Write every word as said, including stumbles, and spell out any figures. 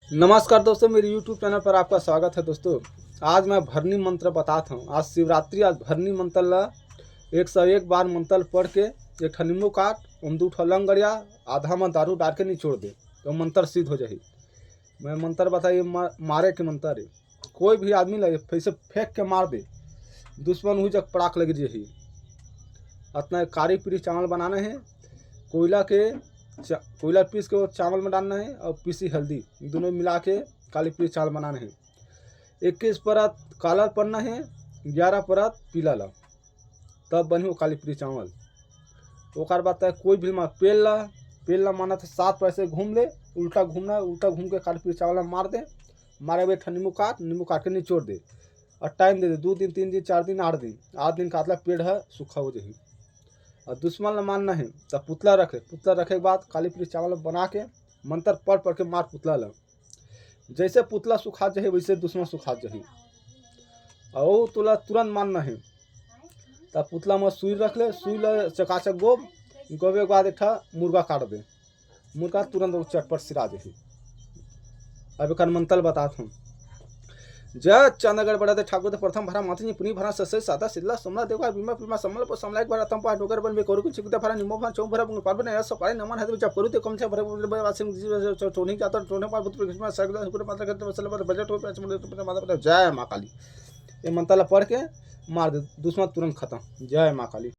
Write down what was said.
नमस्कार दोस्तों, मेरे YouTube चैनल पर आपका स्वागत है। दोस्तों, आज मैं भरनी मंत्र बतात हूँ। आज शिवरात्रि, आज भरनी मंत्र ला एक सौ एक बार मंत्र पढ़ के एक ठन नींबू काट, ओम दू ठो लंग गड़िया, आधा में दारू डाल के निचोड़ दे, तो मंत्र सिद्ध हो जाही। मैं मंत्र बताई, मा-, मारे के मंत्र है। कोई भी आदमी ला ऐसे फेंक के मार दे, दुश्मन हुई जग पड़ाक लग जाही। अतना कारी पीरी चावल बनाना है, कोयला के चा-, कोयला पीस के वो चावल में डालना है और पीसी हल्दी, दोनों मिला के काली पीरी चावल बनाना है। इक्कीस परत काला पन्ना है, ग्यारह परत पीला ला, तब बनी वो काली पीरी चावल। ओकर बाद तय कोई भी मा पेल ला, पेल ला माना तो सात पैसे घूम ले, उल्टा घूमना, उल्टा घूम के काली पीरी चावल ला मार दे, मारे बे ठन नींबू काट, नींबू काट के निचोड़ दे और टाइम दे दे, दो दिन, तीन दिन, चार दिन, आठ दिन, आठ दिन काटला पेड़ है सूखा हो जाही। और दुश्मन ला मारना है तो पुतला रखे, पुतला रखे के बाद काली पीरी चावल बना के मंत्र पढ़ पढ़ के मार पुतला ला। जैसे पुतला सुखा जाही वैसे दुश्मन सुखा जाही। और तोला तुरंत मारना है तो पुतला में सुई रख ले, सुई ला चकाचक गोब, गोबे के बाद एक ठा मुर्गा काट दे, मुर्गा तुरंत वो चटपट सिरा जाही। अब एक मंत्र बतात हूँ। जय चंद्रगढ़ बड़ा दे ठाकुर दे प्रथम भरा माता जी पुनी भरा ससै सादा सिल्ला सोमला देवा बीमा पीमा समल पर समला एक बार अतम पास डोगर बन में करू कुछ कुदा भरा निमो भरा चौ भरा बंग पार बने सपाई नमन है जब करू ते कम से भरा वासिंग टोनी जाता टोने पार बुत कृष्ण सगला सुपर माता करते बसल पर बजट हो पैसे मुझे माता पर जय माँ काली। ये मंत्र ला पढ़ के मार दे, दुश्मन तुरंत खत्म। जय माँ काली।